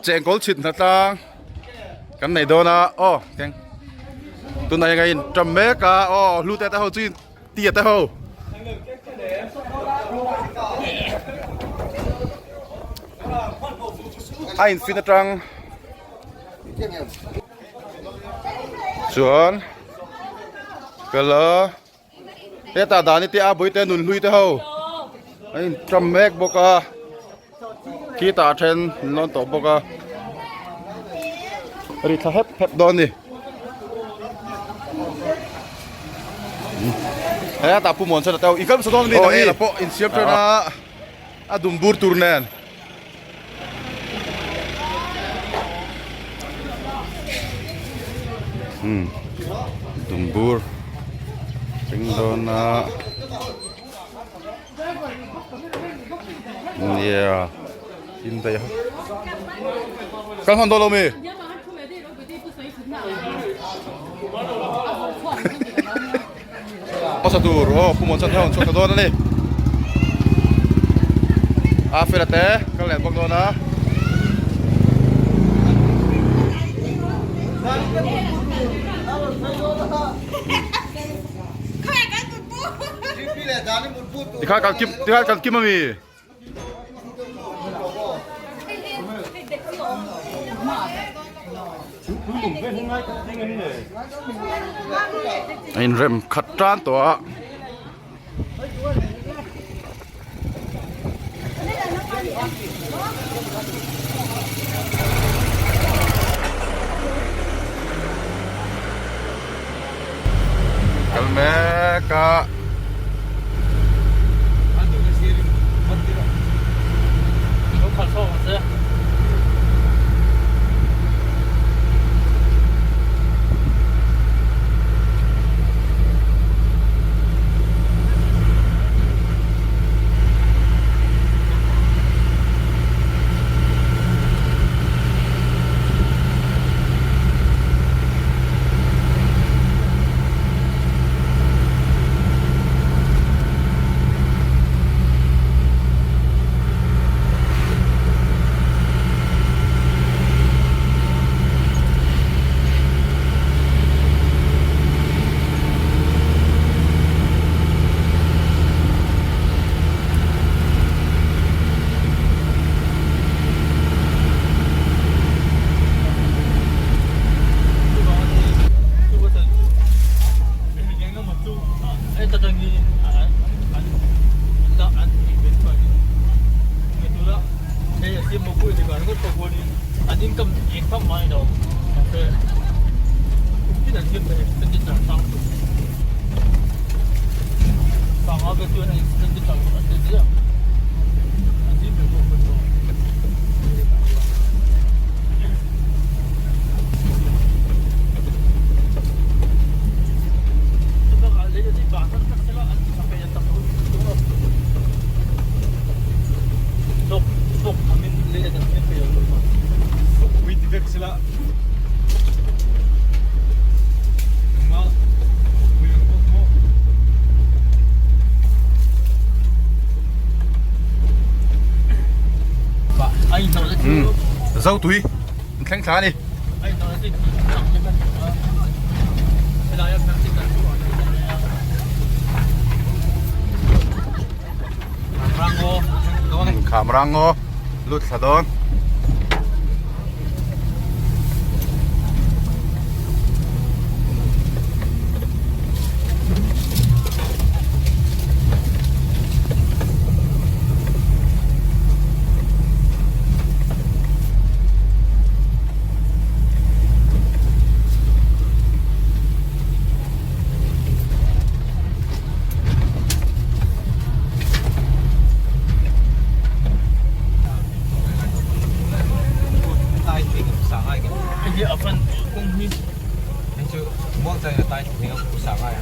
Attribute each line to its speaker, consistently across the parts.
Speaker 1: Chengkawl chhit hna tlang kan nei dawn a aw keng tunah hian a in ṭam mek a aw hlute te ho chu in tia te ho. A in fit atang chuan kala Hetah dani te a bawihte nun hlui te ho a in ṭam mek bawk a khitah a then an lawn tawh bawk a ri thla hep hep dawn a ni hetah pu muan chuan a teu i kal hmasa dawn a mi aw ela pawh insiam ṭan a a dum bur tur nen. Umm dum bur thleng dawn a nia indaih a kal hman dawn lo mi. Hmasa tur aw pu Muanchhan hian a rawn chhuak ta dawn a ni. A fela te kal leh bawk dawn a. Tikhan kan kim tikhan kan kim ami. A inrem khat tan tawh a. Kal mek a. Zo tui an thleng thla a ni. Kham rang ngaw lut thla dawn.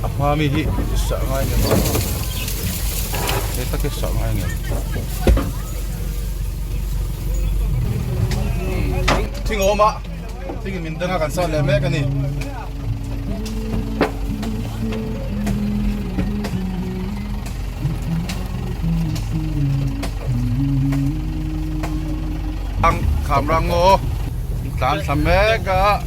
Speaker 1: A hma mi hi sah ngai ngem a he tak hi sah ngai ngem thing a awm a thing in min dang a kan sat leh mek a ni. Khamrang ngaw an tlan thla mek a.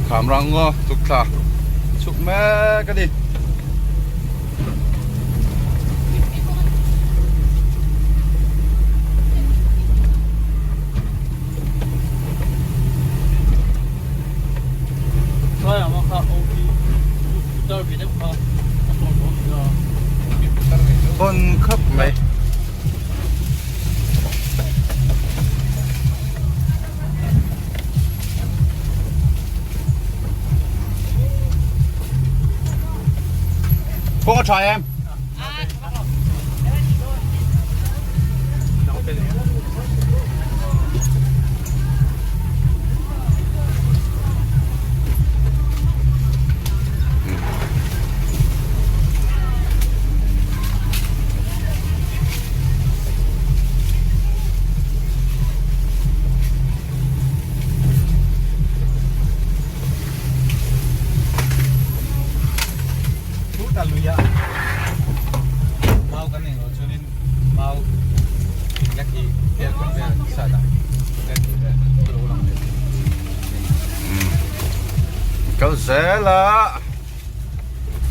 Speaker 1: Khamrang ngaw chhuk thla chhuk mek a ni. Hawn khawp mai. Kawng a tha em? Kal zel a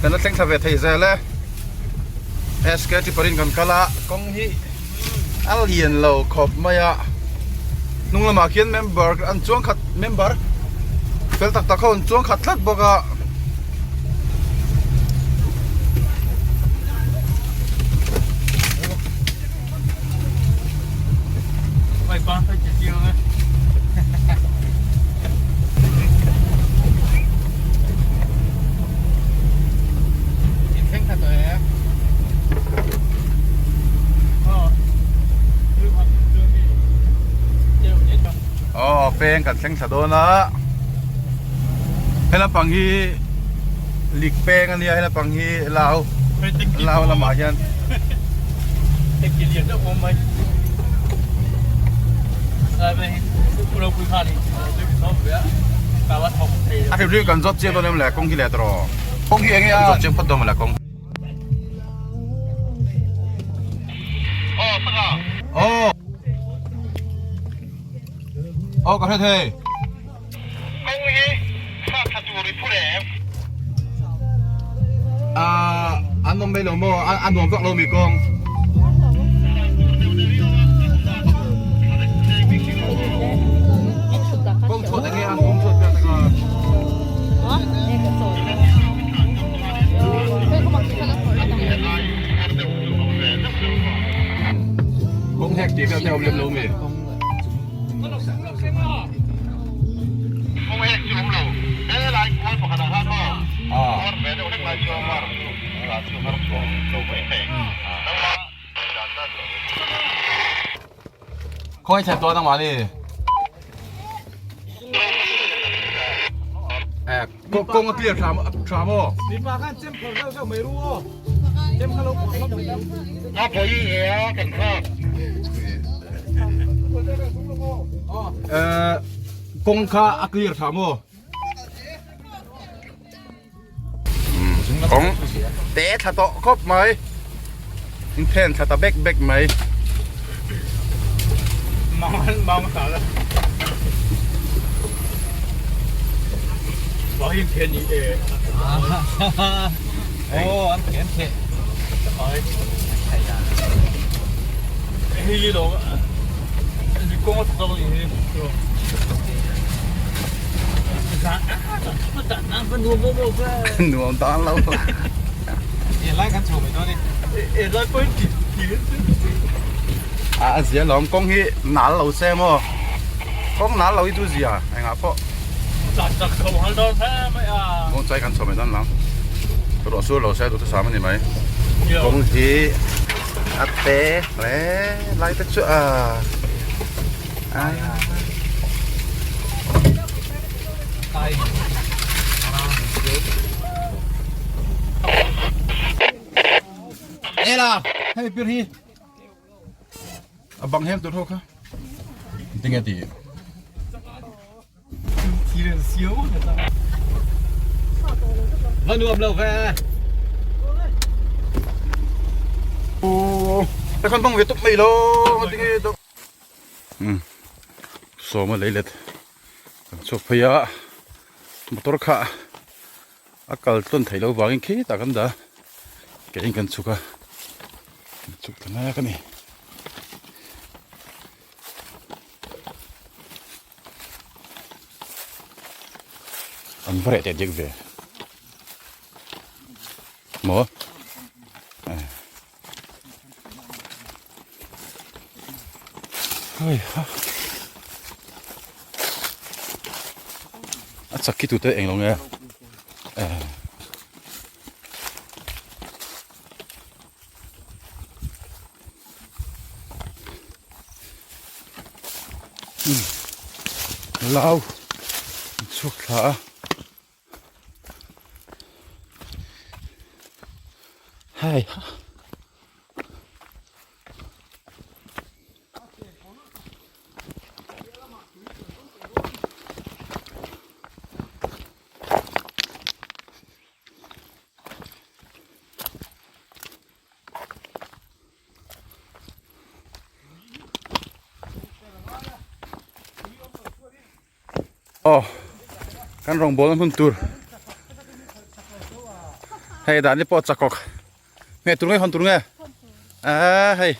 Speaker 1: kan la thleng thla ve thei zel e SK Trippurin kan kal a kawng hi a lian lo khawp mai a hnung lamah khian member an chuang khat member fel tak tak ho an chuang khat tlat bawk a. Aw peng kan thleng thla dawn a he lampang hi lik peng a nia he lampang hi lau lau lamah hian A hrim hrim kan zawt chiang dawn em le kawng hi leh tawh kawng hi enge a zawt chiang phawt dawn maw le kawng Aw Aw ka hre thei Kawng hi thlak thla tur i phur em? Ah an awm mai lo maw a nuam vak lo mi kawng. Kawng chhuat enge a kawng chhuat vel tak a. Kawng hek tih vel te a awm lem lo mi. Khawi thlen tawh nangmah ni? Eh, kawng a clear tha tha maw?
Speaker 2: Mipa khan chem phawrh deuh deuh mai ru aw. Chem kha lo phawrh lawk mai ru.
Speaker 1: A phawi e a kan kha. Eh, kawng kha a clear tha maw? Kawng te thla tawh khawp mai. In then thla ta bek bek mai.
Speaker 2: Mang mang ta la. Bảo hiểm thiện ý để. Ồ, ăn thiện thiện. Hei lo kawng a thawk ni hi.
Speaker 1: Nuam tan lo. A zia lawm kawng hi nal lo se maw kawng nal lo hi chu zia engah pawh kawng chai kan chho mai dawn lo ruah sur lo se duhthusam a ni mai kawng hi a te hle lai te chu a Ela hei pir hi a bang hem tur ho kha tinge ti.
Speaker 2: Va nuam lo ve.
Speaker 1: Ta kan bang ve tuk mai lo tinge to. Um sawma leilet kan chhuak phei a motor kha a kal tlawn theih loh vangin khitah kan dah keiin kan chhuk a kan chhuk ta mek a ni. An va reh teh diak ve maw hei ha a chak khi tute eng lo nge Lau an chhuak thla a hei ha Aw kan rawngbawlna hmun tur hei dan hi pawh chakawk nge tur nge hawn tur nge ah hei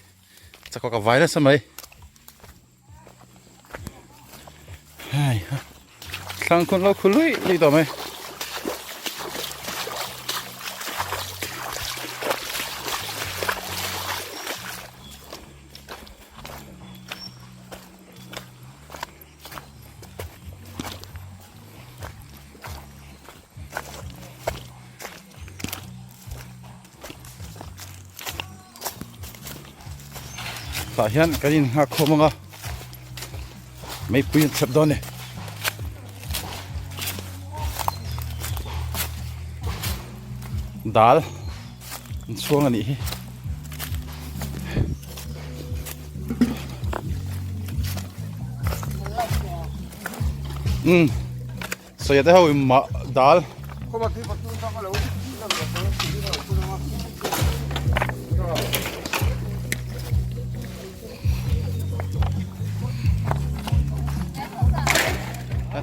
Speaker 1: chakawk a vai nasa mai hei ha thlang khun lo khu lui lui tawh mai. Tah hian kan in nghak khawm ang a meipui an chhep dawn a ni. Dal an chhuang a nih hi. Umm sawi te ho in mah dal.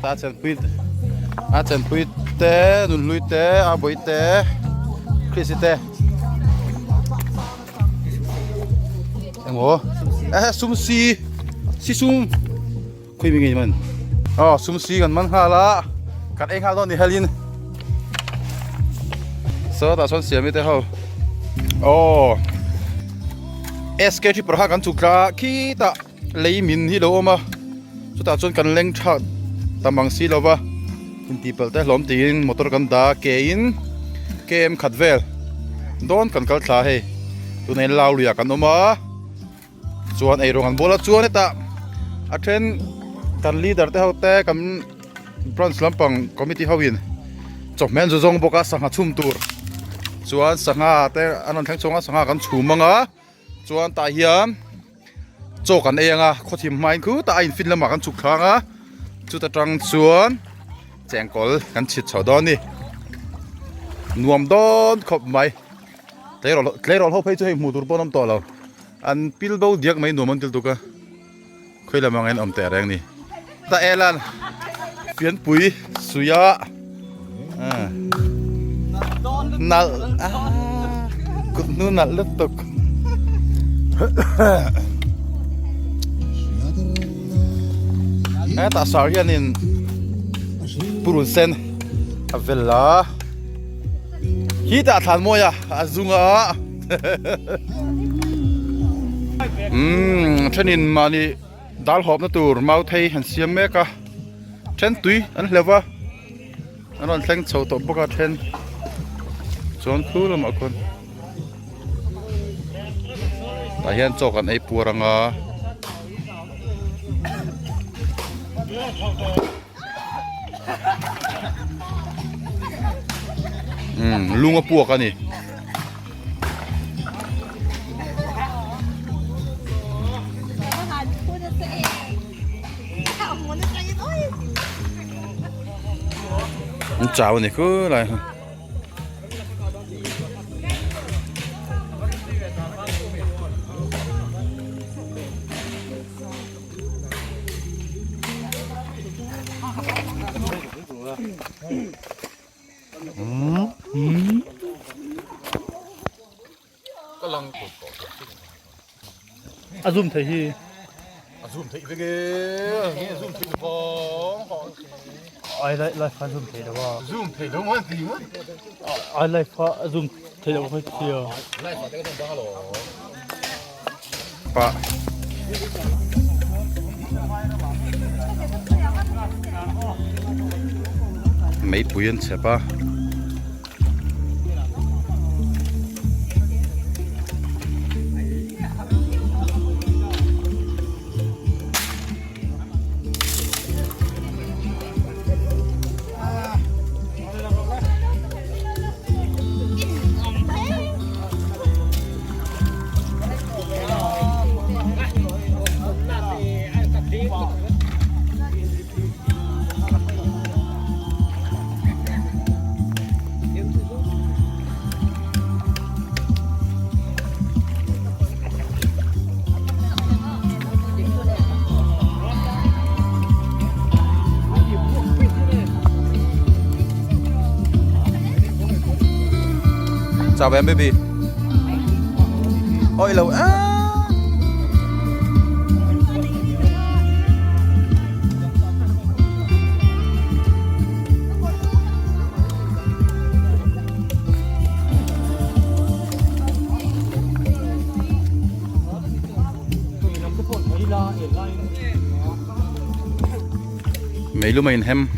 Speaker 1: Ta chenpui a chenpui te nunhlui te a bawi te Christy te engmaw eh sum si si sum khawi mi ngei man aw sum si kan man nghal a kan ei nghal dawn ni helin saw tah sawn siami te ho aw SK tripura kha kan chhuk thla a khitah lei min hi lo awm a chutah chuan kan leng tha tam ang si lova intihpalh te hlawm tiin motor kan dah a ke in km khat vel dawn kan kal thla a hei tunah hian lau luiah kan awm a chuan eirawng an bawl a chuan hetah a then kan leader te ho te kan branch lampang committee ho in chawhmeh an zu zawng bawk a sangha chhum tur chuan sangha te an rawn thleng chhawng a sangha kan chhum ang a. Chuan tah hian chaw kan ei ang a khawthim hmain khutah a infin lamah kan chhuk thlang a chuta tang chuan chengkawl kan chhit chho dawn a ni nuam dawn khawp mai tleirawl tleirawl ho phei chu hei hmuh tur pawh an awm tawh lo an pil bo diak mai nuam an til tuk a khawi lam ang in awm teh reng a ni ta elan pianpui suia nalh kut hnu nalh lutuk hetah sar hianin purun sen a vel a khitah thlan mawi a a zung a umm thenin mahni dal hawpna tur mau thei an siam mek a then tui an hleuh va. An rawn thleng chho tawh bawk a then chuan khu lamah khawn tah hian chaw kan ei puar ang a. Umm lung a puak a ni. An chau a ni khulai kha.
Speaker 3: A zoom thei hi.
Speaker 1: A zoom thei vek e. Nge zoom thei vawng vawng.
Speaker 3: Ai lai lai fa zoom thei lo a.
Speaker 1: Zoom thei lo man ti man.
Speaker 3: Ai lai fa zoom thei lo khoi thia.
Speaker 1: Lai fa te ka dang lo. Pa. Meipui an chep a. Chào em baby. Ôi lâu á. Meilum a inhem.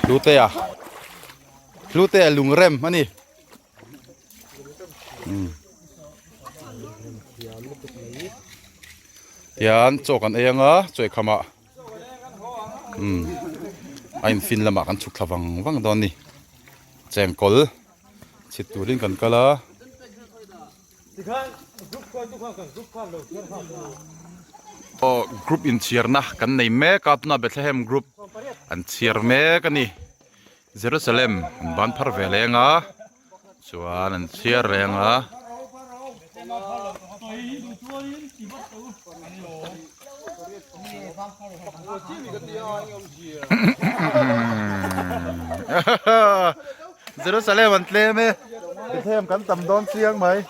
Speaker 1: Hlutea Hlutea lungrem a ni. Tian chaw kan ei anga chaw eikham ah umm a infin lamah kan chhuk thla vang vang dawn a ni chengkawl chhit turin kan kal a. Aw group inchhiarna kan nei mek a tunah Bethlehem group an chhiar mek a ni. Jerusalem an ban phar ve leng a chuan an chhiar reng a. Jerusalem an tlem e Bethlehem kan tam dawn chiang mai.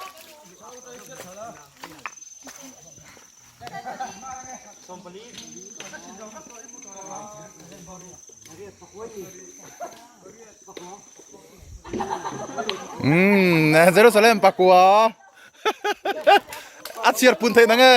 Speaker 1: Umm Jerusalem pakua a chhiar pun theih nang e.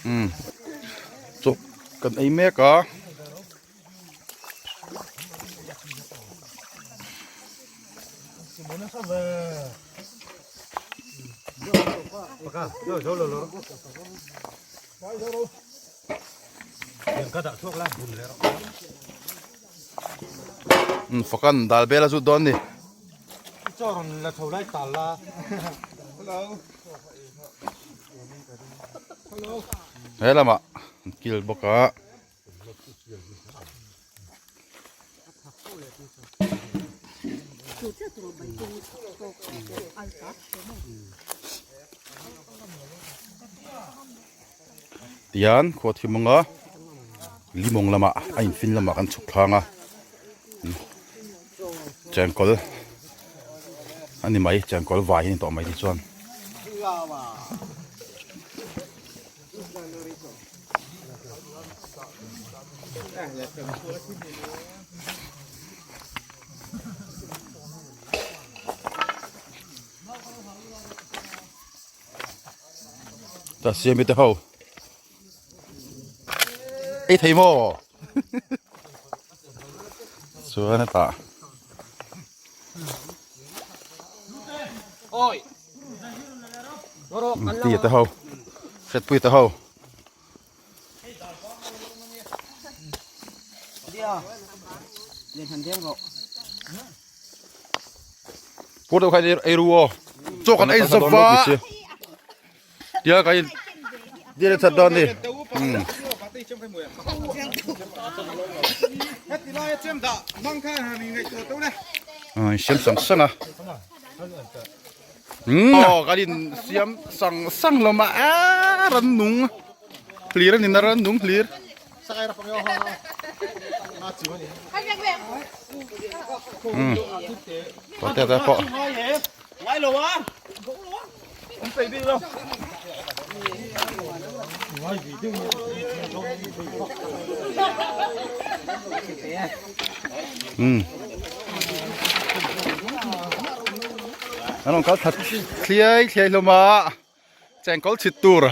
Speaker 1: Umm chaw kan ei mek a. Um fakan dal bel a zut dawn ni. He lamah an kil bawk a. Tihian khua thim anga limawng lamah a infin lamah kan chhuk thlang a chengkawl a ni mai chengkawl vai hi a ni tawh mai tichuan. Ta siam te ho ei thei maw chuan hetah Ti te ho hriatpui te ho Pur deuh kha ei ru aw chaw kan ei zova tia ka in dia that dawn ni siam sang sang a Aw kan in siam sang sang hlawm a aaa rannung hlir a ni na rannung hlir. Pate te pawh. An rawn kal that thliai thliai hlawm a chengkawl chhit tur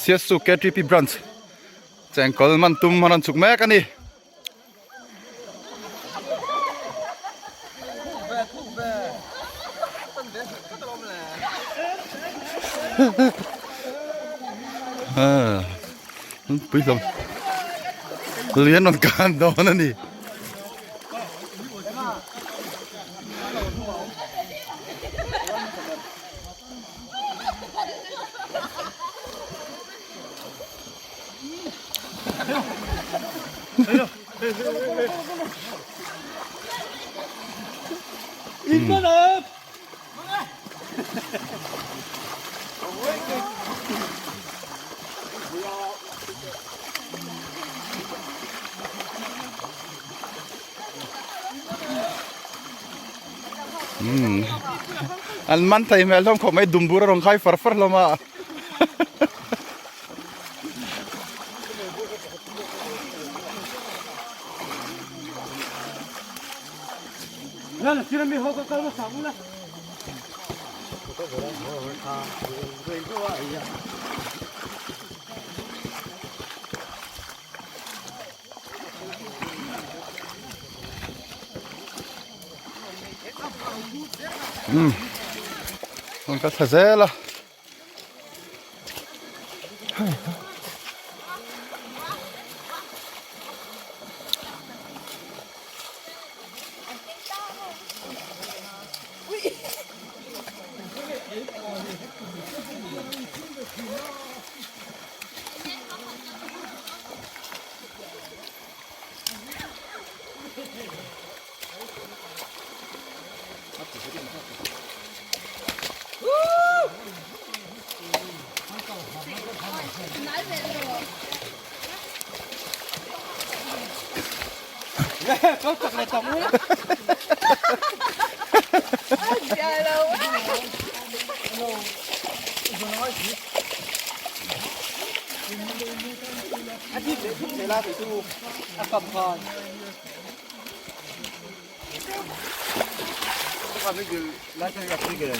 Speaker 1: Siasu K_T_P branch chengkawl man tum an rawn chhuk mek a ni. Pui hlawm lian rawn kan dawn a ni. An man thei hmel hlawm khawp mai dumbur a rawn khai far far hlawm a. Rawn kal thla zel a.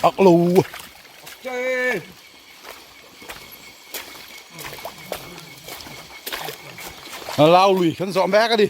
Speaker 1: Ốc lu Lao lui kan zawh mek a ni.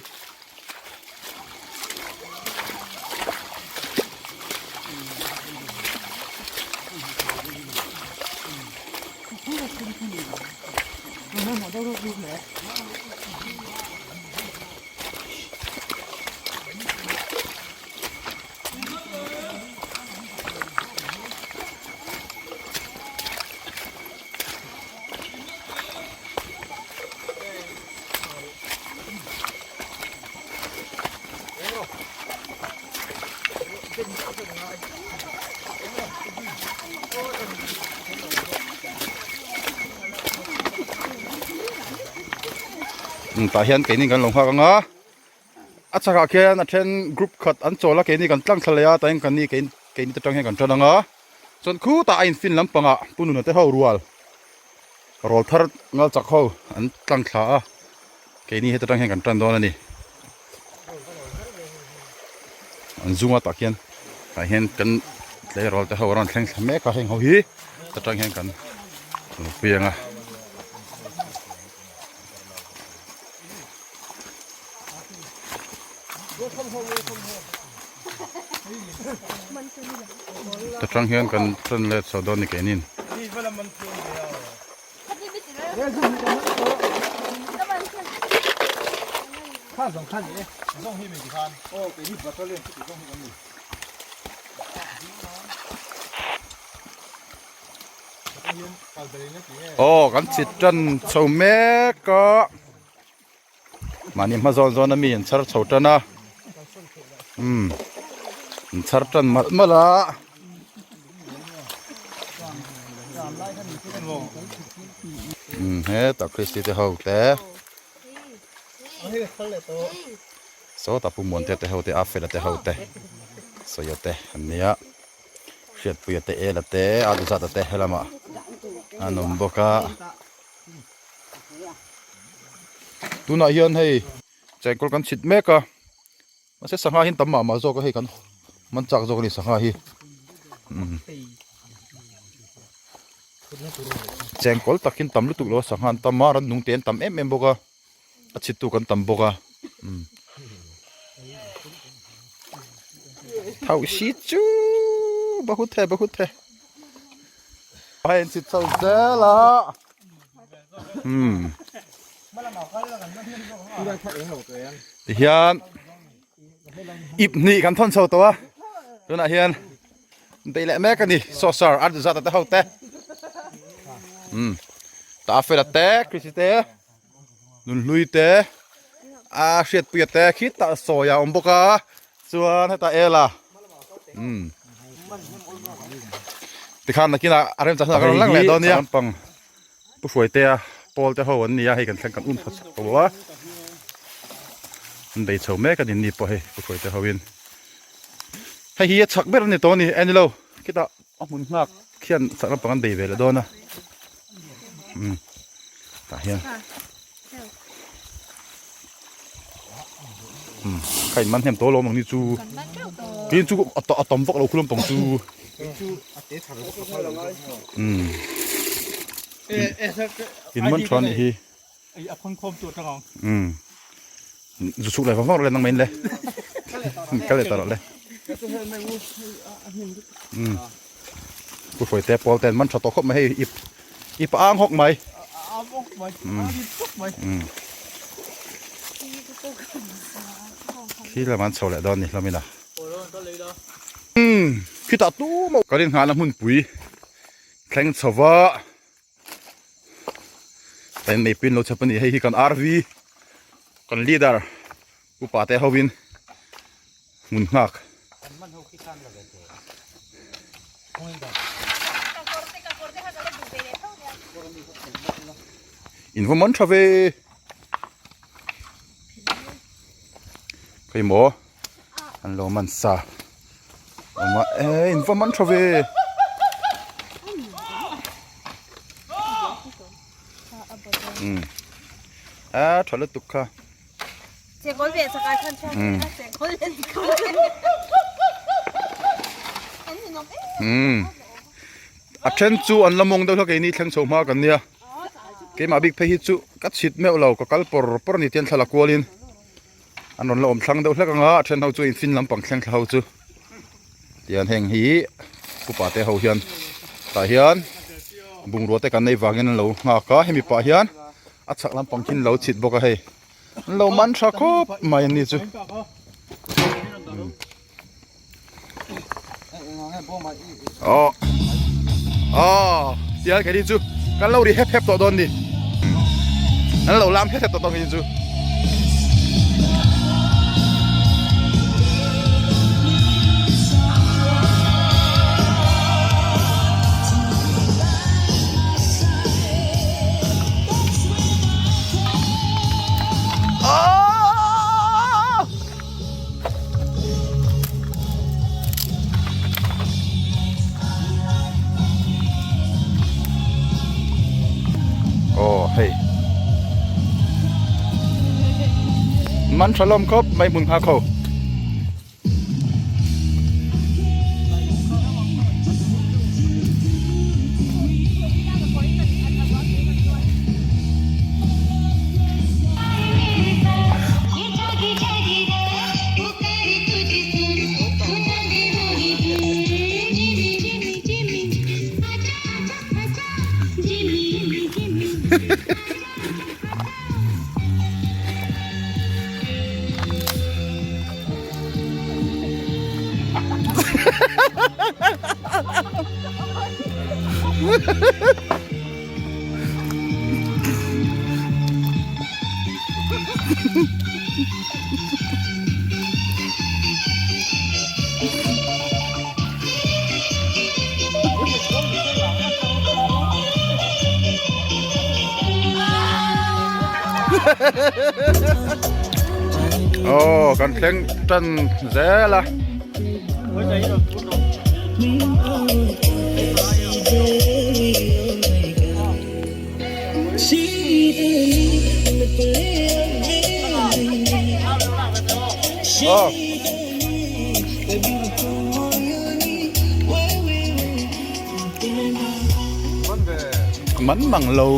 Speaker 1: Tah hian keini kan lo nghak ang a a chhakah khian a then group khat an chawl a keini kan tlang thla leh a tah hian kan ni keini te tang hian kan tan ang a chuan khutah a infin lampangah pu nuna te ho rual rawl thar ngal chak ho an tlang thla a keini heta tang hian kan tan dawn a ni an zunga tah khian tah hian kan tleirawl te ho a rawn thleng thla mek a heng ho hi ta tang hian kan lo piang a. Ta tang hian kan tan let chho dawn ni keinin. Aw kan chhit tan chho mek a mahni hma zawn zawn a mi an chhar chho tan a umm an chhar tan malh malh a. Umm hetah Christy te ho te sawtah Pu Muante te ho te a Fela te ho te Sawia te an nia. Hriatpuia te Ela te a Duzata te helamah an awm bawk a tunah hian hei chengkawl kan chhit mek a mahse sangha hi an tam mah mah zawk a hei kan man chak zawk a ni sangha hi umm chengkawl tak hi an tam lutuk lo a sangha an tam a rannung te an tam em em bawk a. a chhittu kan tam bawk a umm thau si chu bahut hai bahut hai a in chhit chho zel a umm tihian ip hnih kan thawn chho tawh a tunah hian bei leh mek a ni saucer a zat a te ho te umm tah a fel a te Christy te. Nunhlui te a hriatpuia te khi tah sawi a awm bawk a chuan hetah ela umm tikhan nakinah a remchang hunah ka rawn lang leh dawn nia lampang pu hruaitea pawl te ho an ni a hei kan thleng kan um tha chho a an bei chho mek a ni ni pawh hei pu hruaite ho in hei hi a chhak ber a ni tawh a ni enilo khitah a hmun nghak khian chak lampang an bei ve leh dawn a umm tah hian umm kha in man hnem tawh alawm ang ni chu tin chu a tam vak lo khu lampang chu umm in man tha anih hi umm zu chhuk leh vang vang rawh le nang mai in le kal leh ta rawh le umm Pu Hruaite pawl ten man tha tawh khawp mai hei ip ip a ang hawk mai umm khi lam an chho leh dawn ni hlawm ila umm khitah tumah kan inngahna hmunpui thleng chho va Tain nei pin lo chhep a ni hei hi kan RV kan leader upa te hovin hmun nghak. In va man tha ve kei maw an lo man sa awm a e in va man tha ve um a tha lutuk kha Um a then chu an la mawng deuh hlak keini thleng chho hma kan nia keimah bik phei hi chu ka chhit meuh lo ka kal pawr pawr a ni tian thla la kualin an rawn la awm thlang deuh hlek ang a a then ho chu infin lampang thleng thla ho chu tian heng hi upa te ho hian tah hian bungrua te kan nei vangin an lo nghak a hemi pah hian. A chhak lampang khi an lo chhit bawk a hei. An lo man tha khawp mai an ni chu. Aw aw tiang kei ni chu kan lo ri hep hep tawh dawn ni. An lo lam hep hep tawh dawn kei ni chu. Aw hei man tha lawm khawp mai hmun nghak ho. Aw kan thleng tan zel a. Aw. Man mang lo.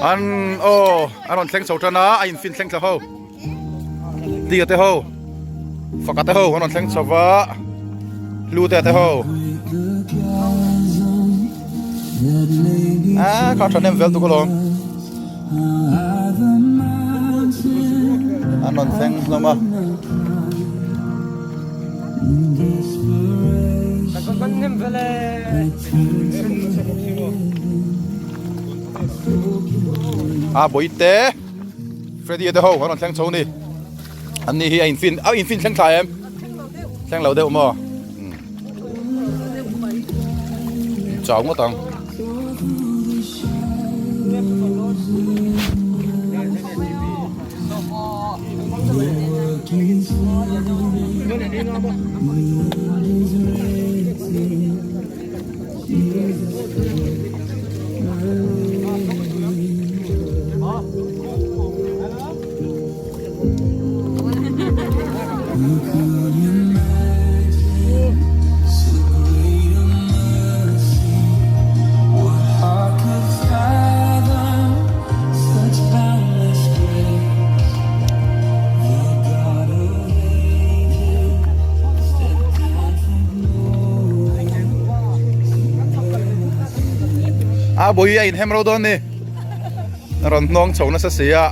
Speaker 1: An aw a rawn thleng chho tan a a in fin thleng thla ho tia te ho faka te ho an rawn thleng chho va hlu te te ho a kha thahnem vel tuk alawm an rawn thleng hlawm a. A bawihte Freddy te ho an rawn thleng chho ni an ni hi a infin a infin thleng thlai em thleng lo deuh maw chau ngawt ang. A bawih a inhem ro dawn ni rawn hnawng chho nasa si a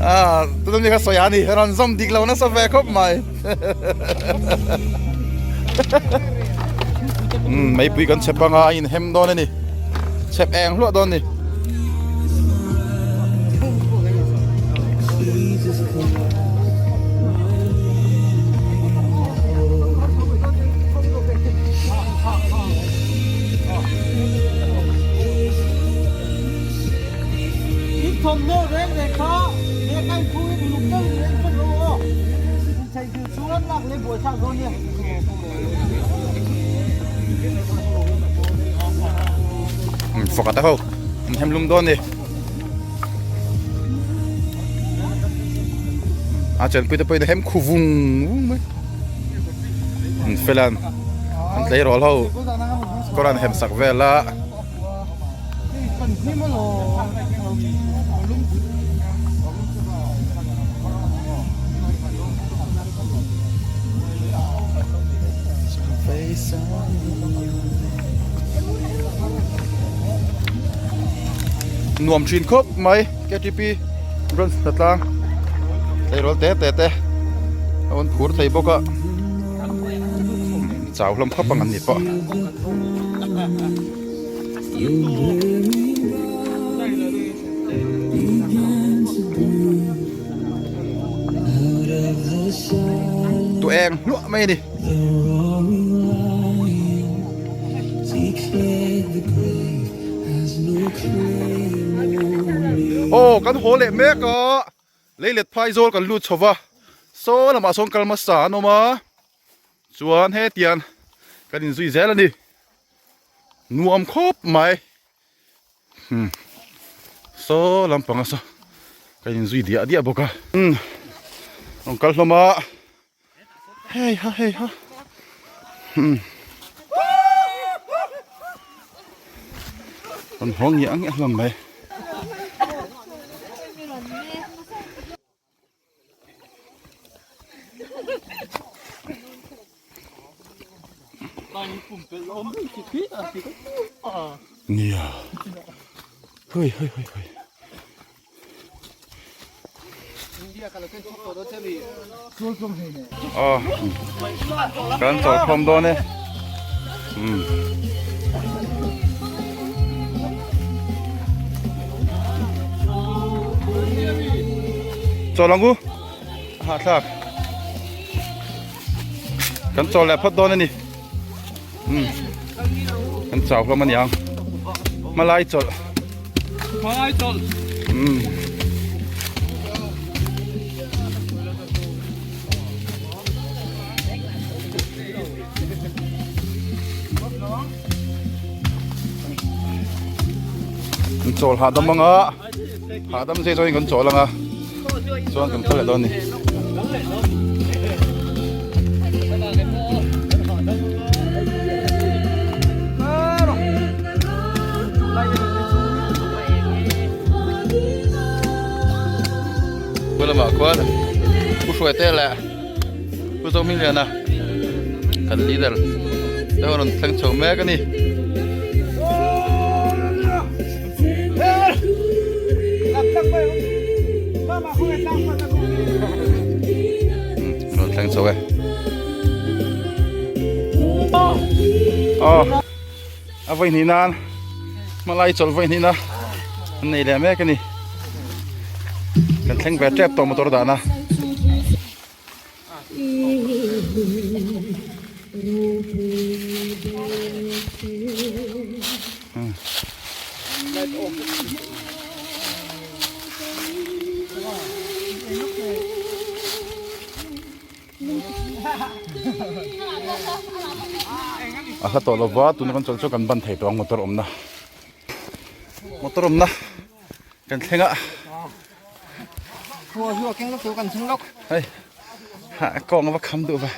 Speaker 1: a tuna mi kha sawi a ni rawn zawm dik lo nasa ve khawp mai umm meipui kan chep anga a inhem dawn a ni chep eng hluah dawn a ni.
Speaker 2: thawmhnaw reng reng kha lehkha in phu in uluk deuh in en vek rawh aw. In theihngilh chuan lak leh buaithlak dawn nia.
Speaker 1: Faka ta ho an hem lum dawn ni. A chenpui te pawhin a hem khu vung vung mai. An fel an an tleirawl ho kawr an hem sak vel a. Nuam thin khawp mai ktp branch hnatlang tleirawl te te te a rawn phur thei bawk a chau hlawm khawp ang an ni pawh. Tu eng hluah mai a ni. Aw kan haw leh mek a leilet phai zawl kan lut chho va saw lamah sawn kal hmasa an awm a chuan hetiang kan inzui zel a ni nuam khawp mai. Hmm. Saw lampanga saw ka inzui diah diah bawk a. Hmm. Rawn kal hlawm a. Hei ha hei ha. Hmm. Rawn haw ngiah ngiah hlawm mai. Nia. Hoi hoi hoi hoi. Aw kan chawlhkhawm dawn e. Um. Chawl ang u hahthlak kan chawl leh phawt dawn a ni um kan chau hlawm a ni ang hmalai chawlh
Speaker 3: hmalai chawlh
Speaker 1: um Kan chawl hahdam anga hahdam zai chuan kan chawl anga chuan kan kal leh dawn a ni. Lamah khuan Pu Hruaite leh Pu Zohmingliana kan leader te ho rawn thleng chho mek a ni. Rawn thleng chho e. Aw a vawi hnih nan hmalai chawlh vawi hnih na an nei leh mek a ni. Kan thleng ve tep tawh motor dahna. A hla tawh lova tuna kan chawlh chu kan ban thei tawh ang motor awmna motor awmna kan thleng a hei kawng a va kham duh ve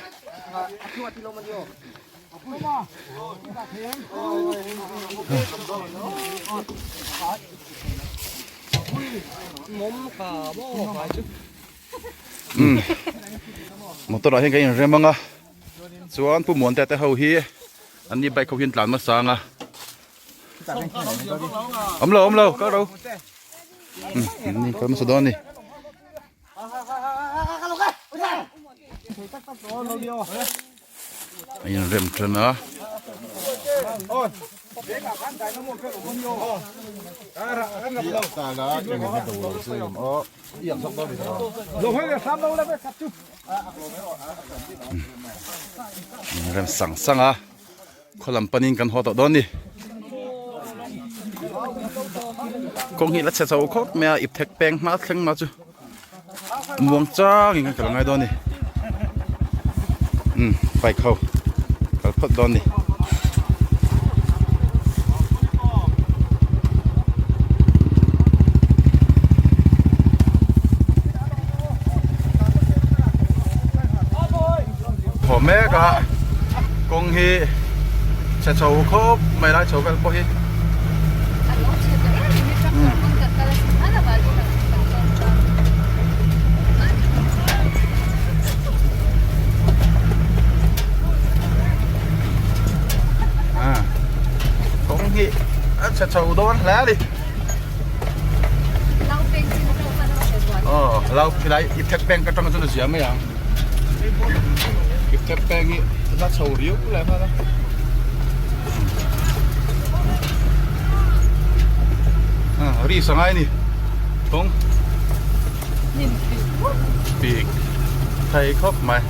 Speaker 1: umm motor ah hian kan inrem ang a chuan pu muante te ho hi an ni bike ho hian tlan hmasa ang a awm lo awm lo kal ro umm an ni kal hmasa dawn a ni. A inrem tan a. Inrem sang sang a khaw lam panin kan haw tawh dawn a ni. Kawng hi la chhe chho khawp mai a ip thek peng hma thleng hma chu muang chang in kan kal angai dawn a ni umm bike ho kal phawt dawn a ni. Haw mek a kawng hi chhe chho khawp mai lai chho vel pawh hi. Kawng hi a chhe chho dawn hle a ni. Aw lau khilai ip thek peng ka tang chuan a zia mai ang ip thek peng hi la chho riau leh nghal a ah ri sangai a ni kawng pik thei khawp mai.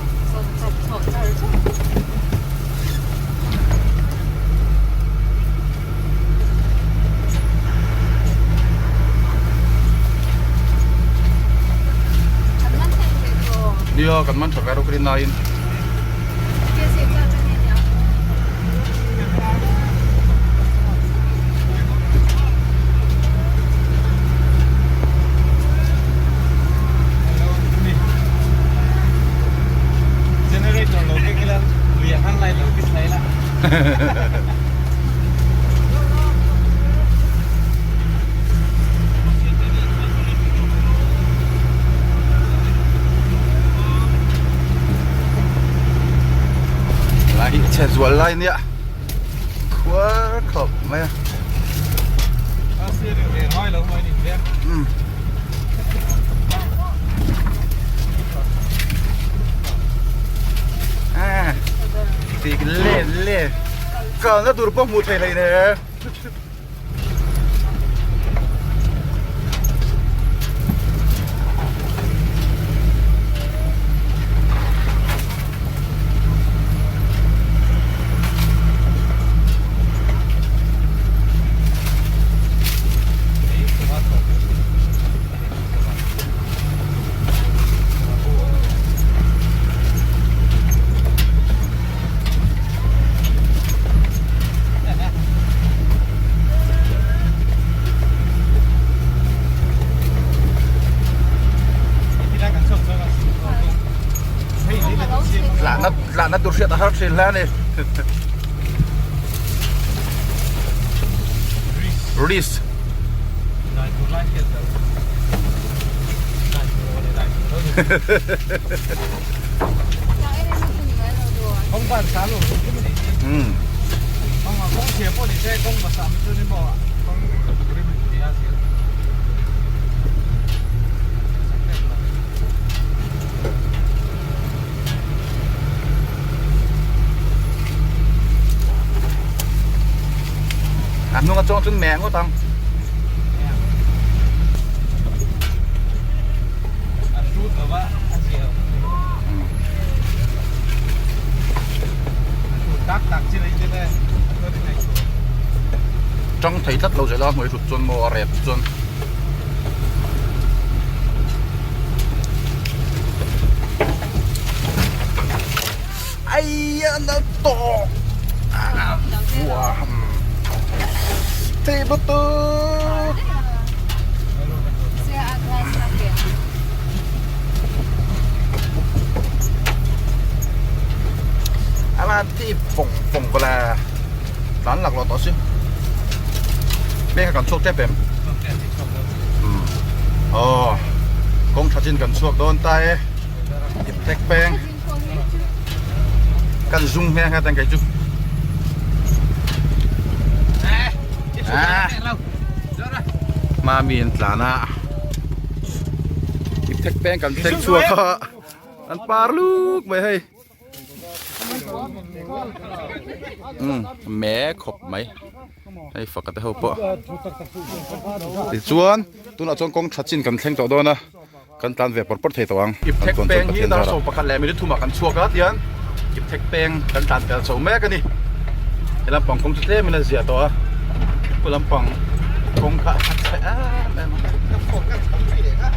Speaker 1: Nia kan man tha ve rawk rin naiin.
Speaker 3: Generator lo keng ila lui a hang lai lo ti thlai la.
Speaker 1: Lai hi chhe zual lai nia khuar khawp mai a. À, thì lên lên kalna tur pawh hmuh theih hlei nen. Tlanna tlanna tur hriat a har thin hle a ni. Risk. A hnung a chuang chuan meh ngawt ang. Tang thei tlat lo zel a hnuai hrut chuan maw a rep chuan. Ai a na tawh thei lutuk. A lan ti vawng vawng vela tlan lak lawh tawh si peng kha kan chhuak tep em aw kawng tha chin kan chhuak dawn ta e ip tek peng kan zung nghe nghe tang cái chu mami an tlan a ip thek peng kan thleng chhuak a an par luk mai hei um me khawp mai hei faka te ho pawh tichuan tunah chuan kawng tha chin kan thleng tawh dawn a. Kan tlan ve pawr pawr thei tawh ang. Ip thek peng hi dar sawm pakhat leh minute thumah kan chhuak a tihian ip thek peng kan tlan pel chho mek a ni. He lampang kawng chu tlem in a zia tawh a, pu lampang. Kawng kha a chhe em em a.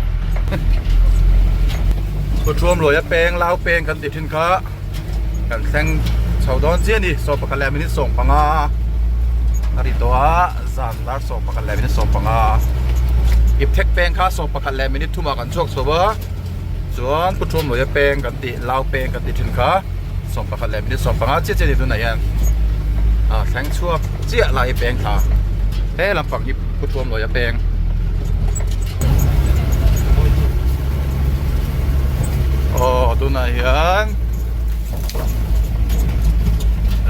Speaker 1: Khuṭhuam lawi a peng lau peng kan tih thin kha kan thleng chho dawn chiah a ni 11 leh minute 15 a ri tawh a zan dar 11 leh minute 15 ip thek peng kha 11 leh minute thumah kan chhuak chho a chuan Khuṭhuam lawi a peng kan tih lau peng kan tih thin kha 11 leh minute 15 chiah chiah a ni tunah hian a thleng chhuak chiah lai hi peng thla he lampang hi Khuṭhuam lawi a peng. Aw tunah hian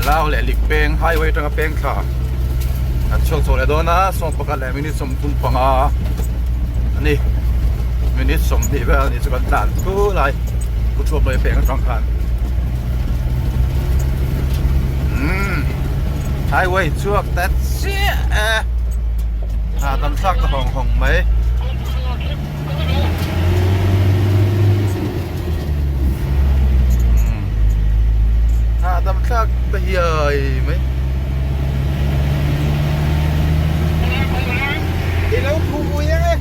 Speaker 1: Lau leh lik peng highway atanga peng thla an chhuak chho leh dawn a 11 leh minute 35 a ni minute 20 vel a ni chu kan tlan thu lai Khuṭhuam lawi a peng atang khan umm highway chhuak ta chiah e. Ah tam thlak ta hawng hawng mai. Ah tam thlak ta hiai mai.
Speaker 2: I lo phu pui ang e.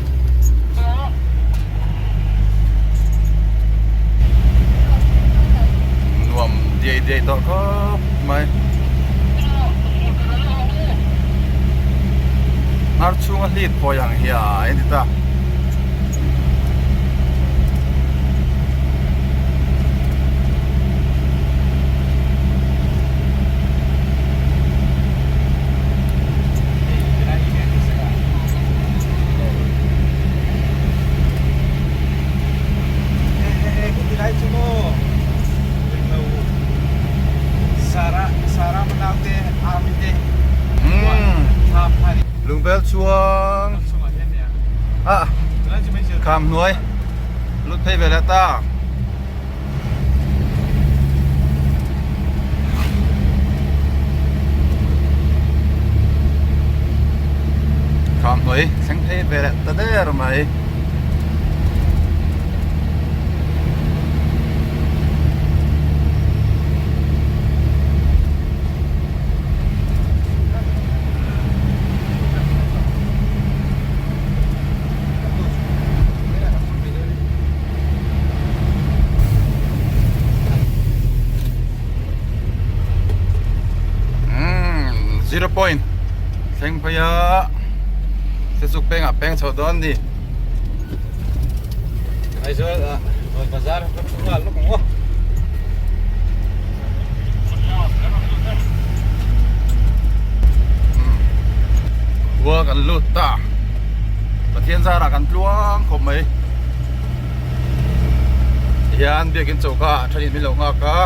Speaker 1: Nuam diai diai tawh khawp mai. Hnar chhunga hlit phawi ang hi a en ti ta. Lungbel chuang ah kham hnuai lut phei ve leh ta. Kham hnuai thleng phei ve leh ta der mai. Zero point thleng phei a sesuk pengah peng chho dawn a ni.
Speaker 3: Aizawl ah bazar ka thu nghal lawk ang aw.
Speaker 1: Khua kan lut ta Pathian zarah kan tluang khawp mai hian biakin choka ah thenin min lo nghak a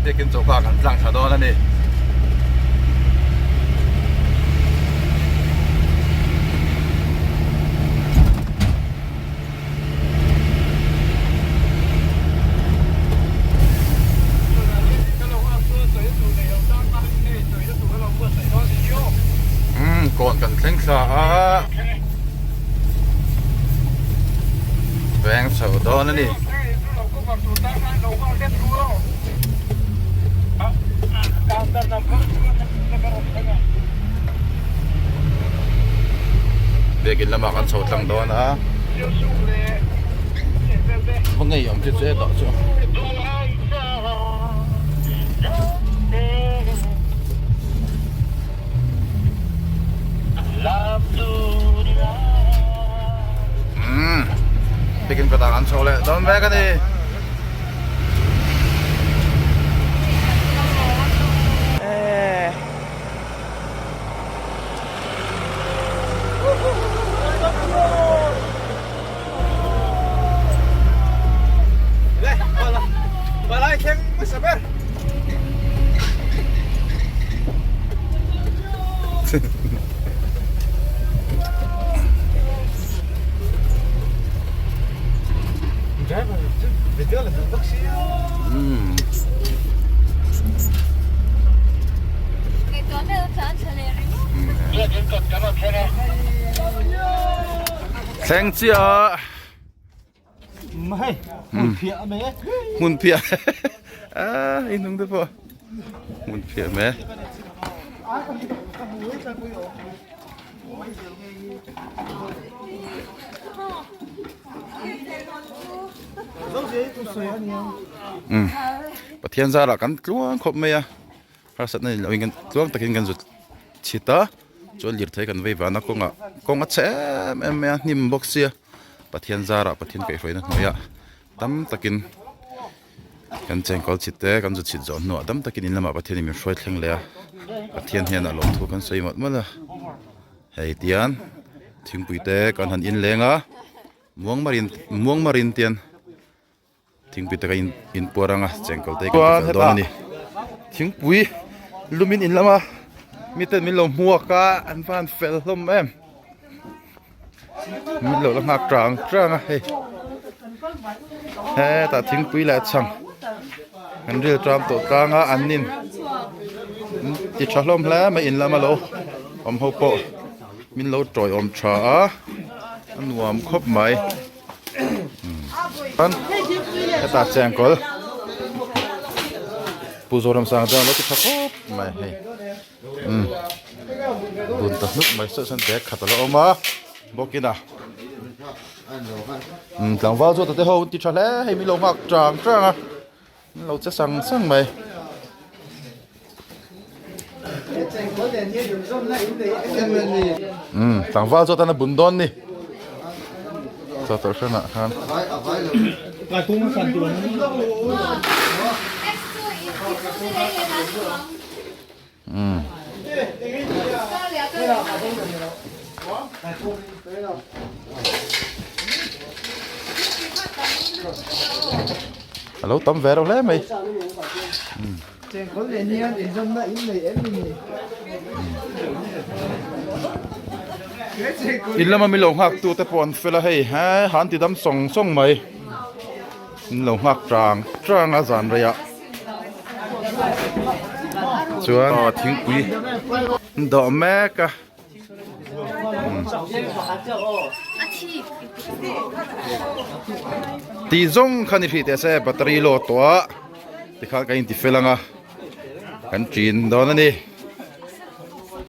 Speaker 1: biakin choka ah kan tlang thla dawn a ni. Umm kawn kan thleng thla a veng chho dawn a ni. Biakin lamah kan chho tlang dawn a va ngei awm chu che tawh chu. Umm biakin kawtah kan chho leh dawn vek a ni. Thleng chiah hmun phiah a inhnung te pawh hmun phiah mai. Umm Pathian zarah kan tluang khawp mai a harsatna ni loin kan tluang takin kan zut chhit a chuan lirthei kan vei vana kawngah kawng a chhe em em mai a hnim bawk sia Pathian zarah Pathian kaihhruaina hnuaiah tam takin kan chengkawl chhit te kan zu chhit zawh hnuah tam takin in lamah Pathianin min hruai thleng leh a Pathian hian a lawmthu kan sawi mawlh mawlh a hei tian thingpui te kan han inleng a muang marin muang marin tian thingpui te ka in inpuar anga chengkawl te kan ti fel dawn a ni thingpui lumin in lama miten min lo hmuak a an va han fel hlawm em. Min lo la nghak tang tang a hei hetah thingpui leh chhang an ril tram tawh tlang a an nin ti tha hlawm hle mai in lama lo awm ho pawh min lo tawiawm tha a a nuam khawp mai hetah chengkawl Pu Zoramsanga chuan a lo ti tha khawp mai hei. Umm dun ta hnuk mai saw sawn bag khat a la awm a bawkin a umm tlangval chu tate ho an ti tha hle hei min lo nghak tang tang a min lo che sang sang mai. Umm tlangval chu atana bun dawn ni chaw tawrh hranah khan. Umm. A lo tam ve reuh hle mai. In lama min lo nghak tu te pawh an fel a hei he han ti dam sawng sawng mai. Min lo nghak tang tang a zan rei ah. Chuan aw thingpui an dawh mek a tih zawng kha ni hrih teh se battery load tawh a tikhan kan inti fel ang a kan ṭin dawn a ni.